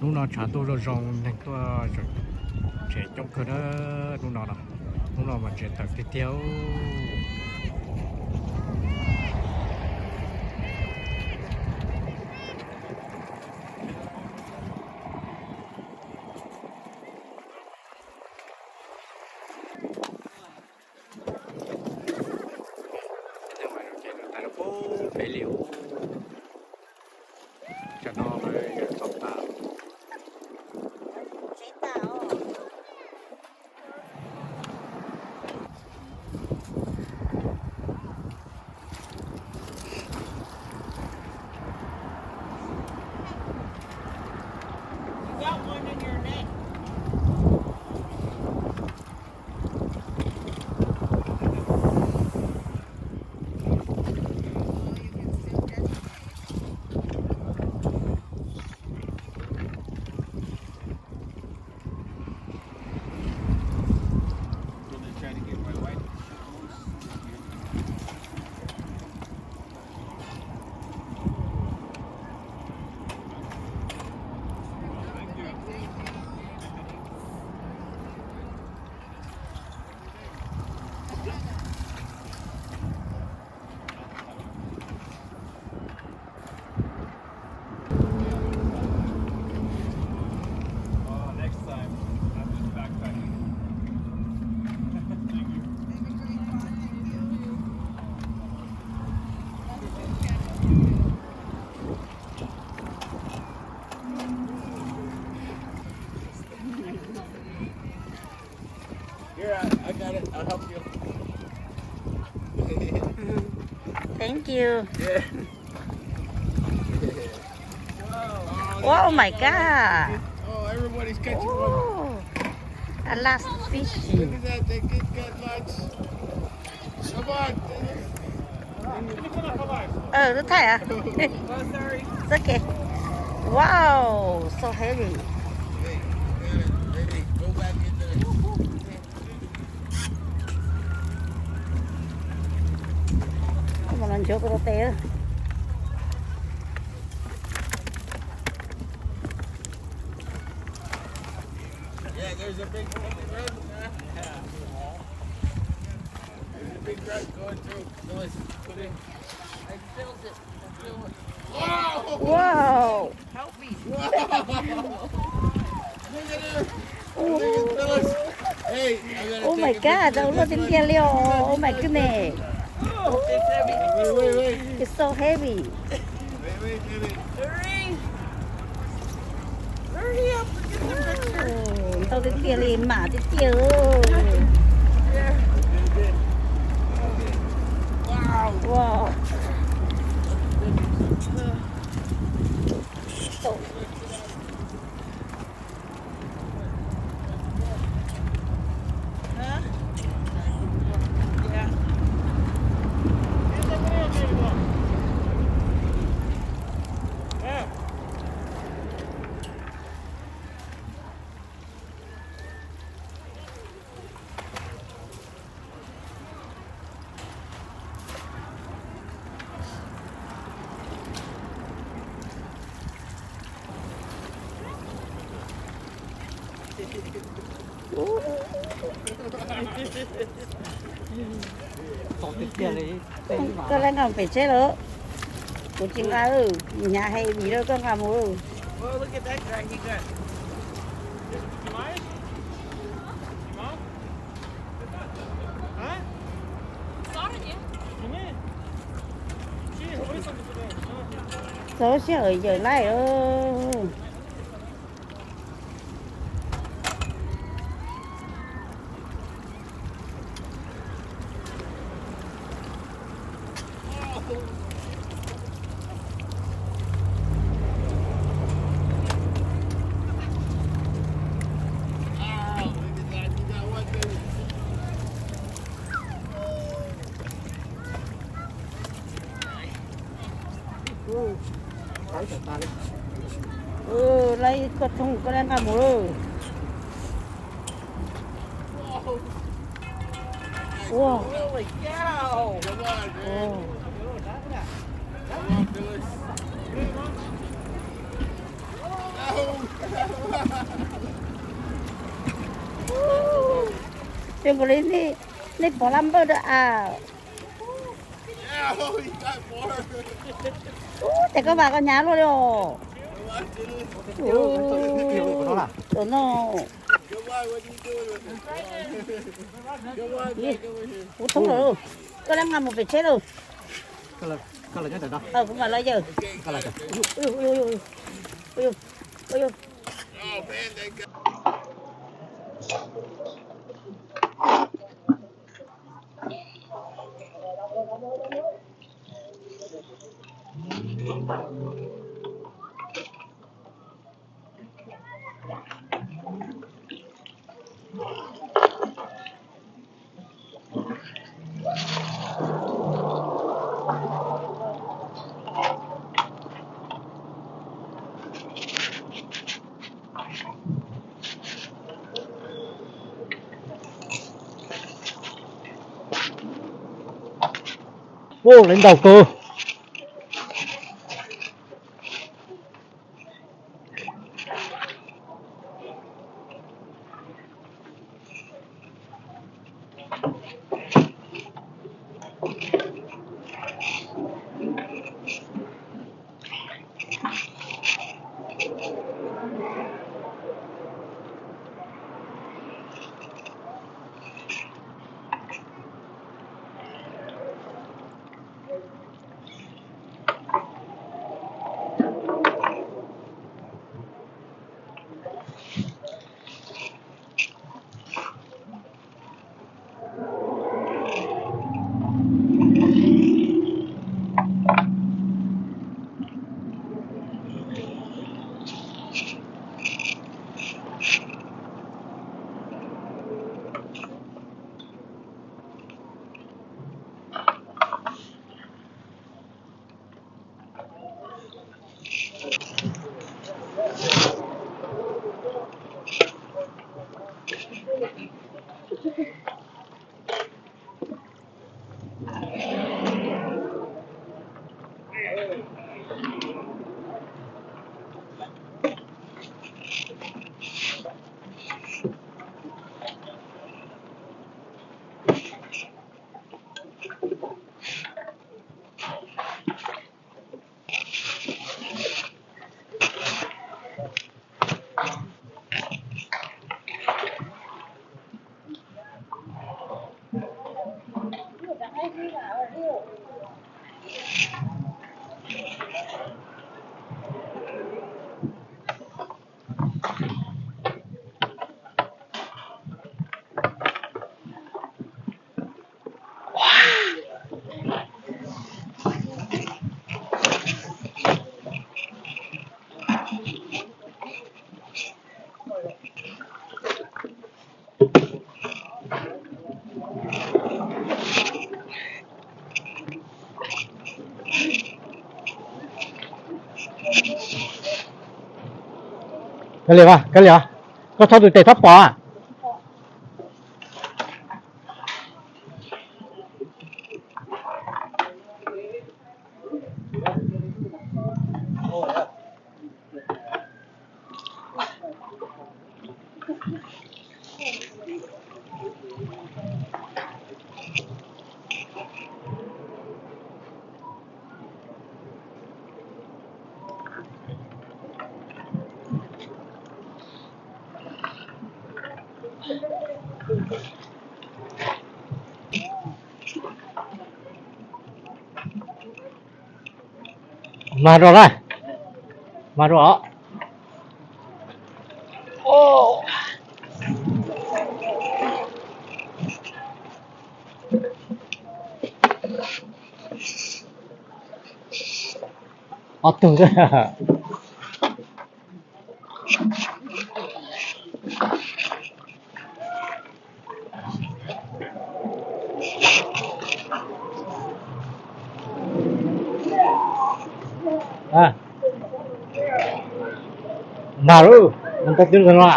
Hnub no tshav ntuj zoo zoo, neeg tuaj tsev coob kawg na. Hnub no, hnub no mas tsev tawm tiag tiag. Peb li, tam no txog tas. Here, I, I got it. I'll help you. Thank you. Yeah. Wow, oh my God. Oh, everybody's catching one. Oh, a last fishing. Look at that, they get that much. Come on, Dennis. Ờ, tôi thấy à. It's okay. Wow, so heavy. Mus los nchuav kuv tus tes. Yeah, there's a big, there's a big run going through. Lewis, put in. I felt it. I feel it. Wow! Wow! Help me. Wow! Look at her. Look at Lewis. Hey, I gotta take a picture. Oh my God, tau luaj tiag tiag li os. Oh my goodness. Oh, it's heavy. Wait, wait, wait. It's so heavy. Wait, wait, wait, wait. Hurry. Hurry up and get the picture. Ntau tiag tiag li, mam tiag tiag. Wow. Wow. Koj laj nqa mus pem tsheb lawm. Kuv tsis nqa, hnyav heavy lawm, koj nqa mus. Txog sij hawm yawm laij. Laib koj thooj koj laj nqa mus lawm. Ua. Come on, Phyllis. Come on, Phyllis. No. Zoo nkaus li nej pom lab npawj rau av. Ub, ces koj vas koj hnyav luaj li os. Ub, no. Kuv thoob lawm. Koj lab nqa mus pem tsheb lauj. Kuv mam los yawm. Ub, lawv ntaus kawg. Kav liam, kav liam, koj txhob tus tes txhob pom. Mag rau na, mag rau os. Ob tug. Mag lawm, ntau twb no.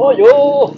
Ua yuv.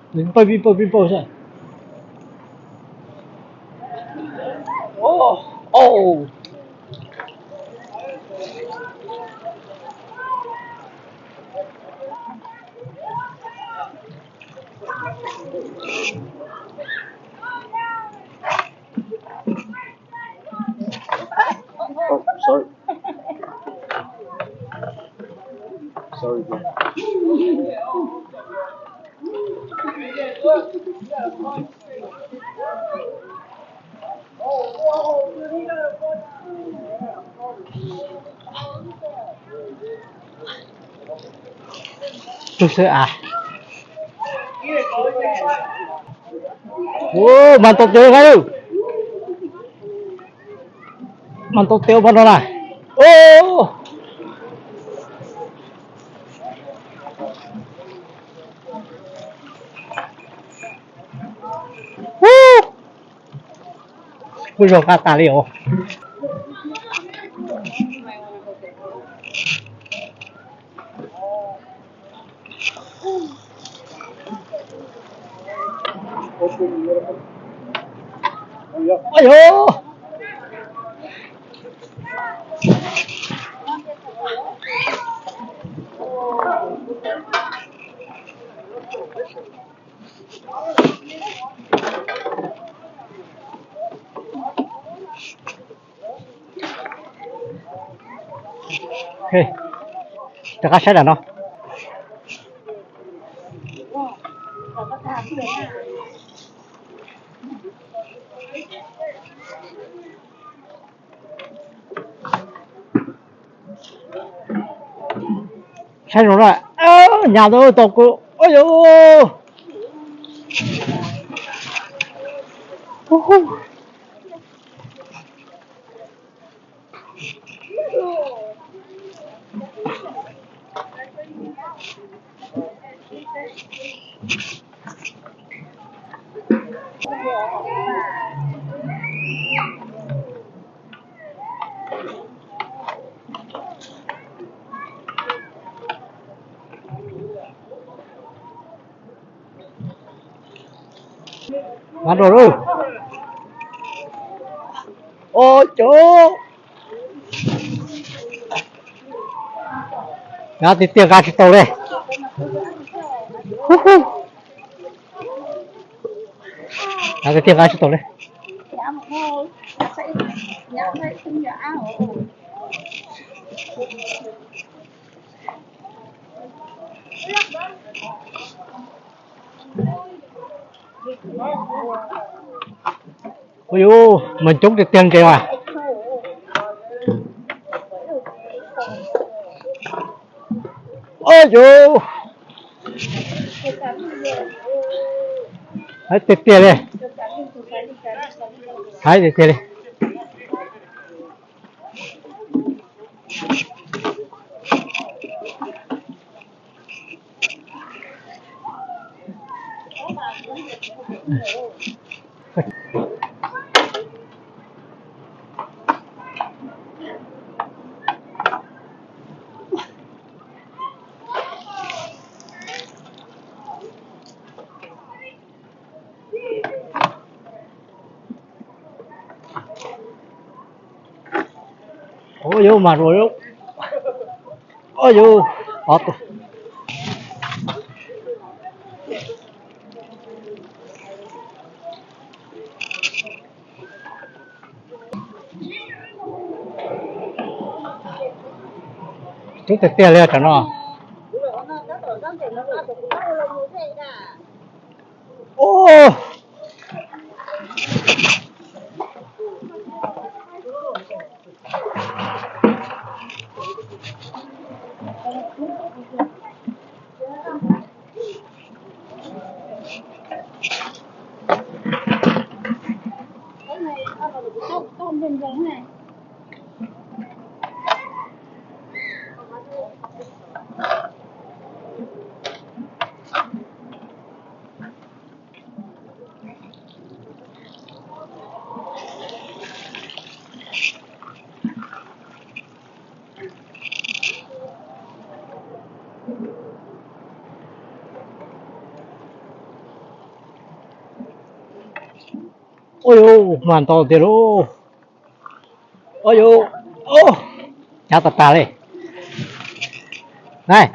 Nws pawg pib pawg pib pawg xwb. Oh, sorry. Sorry, bro. Tug sawb av. Ua, mas tau tes nqa lawm. Mas tau tes ua pab no na. Ua. Ub, kuj zog qab tas li os. Ua yuv. Ok, rov qab saib nram no. Saib zoo na, nyas tau tau kuv, ua yuv. Nqa rau lawm. Ua cas nqa tiag tiag nqa tsis tau li. Nqa tiag tiag nqa tsis tau li. Ua yus mas coob tiag tiag nkaus as. Ua yus, haib tiag tiag li. Haib tiag tiag li. Ua yus mas rau, ua yus, ob tug. Coob tiag tiag li tsam no. Ua yus mas ntau tiag lauj. Ua yus, cav tas tas li. Nai.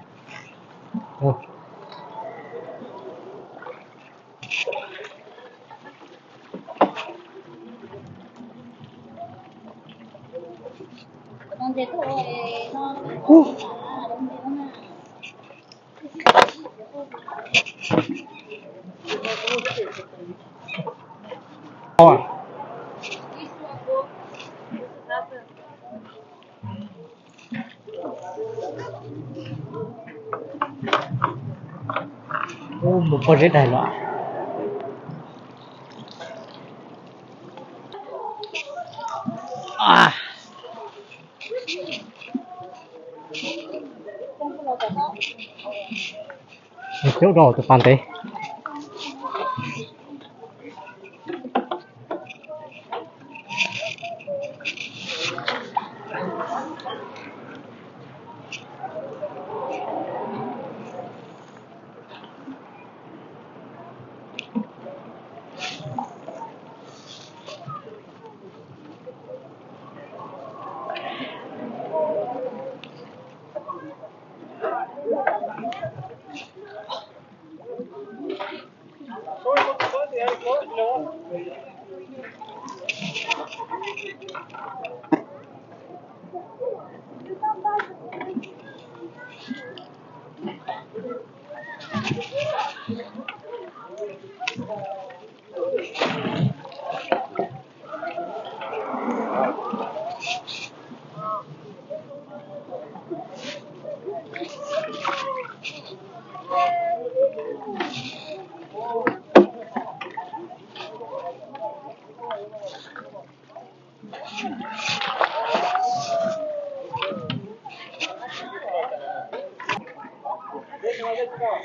Ub, mus poj zeb dais los. Coob rau tus pas ntev.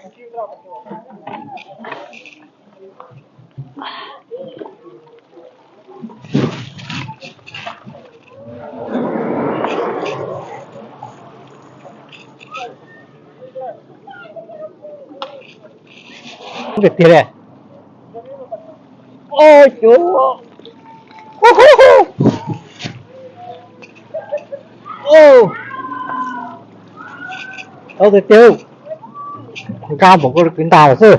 Tiag tiag li. Oj, cuv. Oj, tiag tiag. Nkag npaum ko kwv ntag lawm xwb.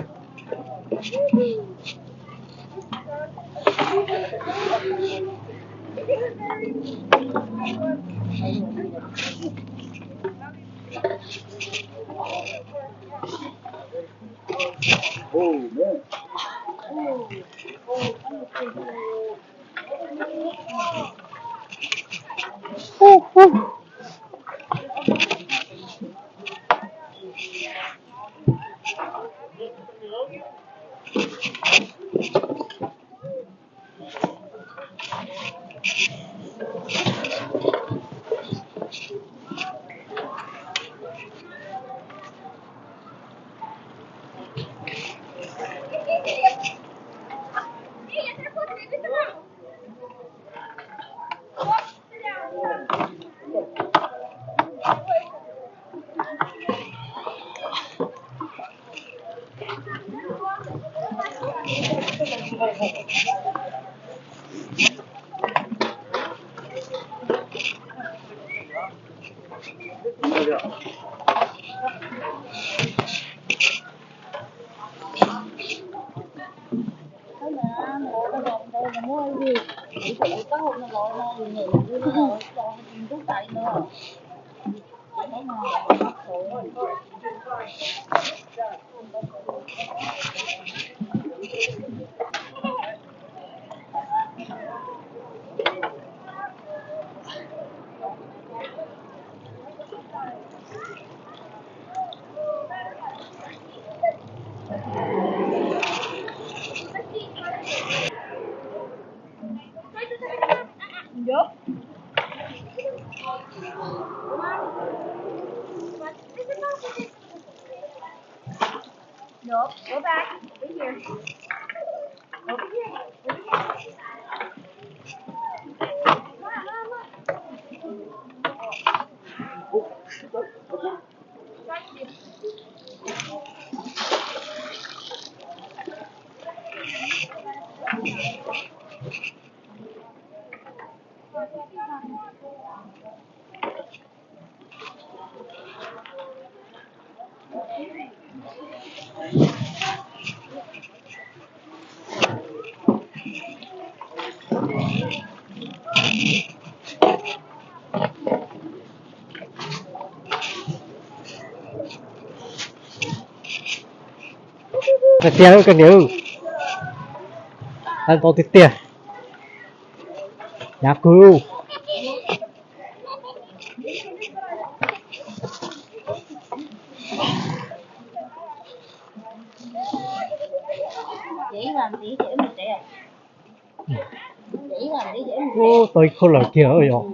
Tiag tiag, koj niam, ntau tiag tiag. Hnyav kawg. Ub, tau ib khub lawm kiag yog.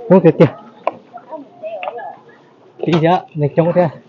Ub, tiag tiag. Tib thiab, neeg coob thiab.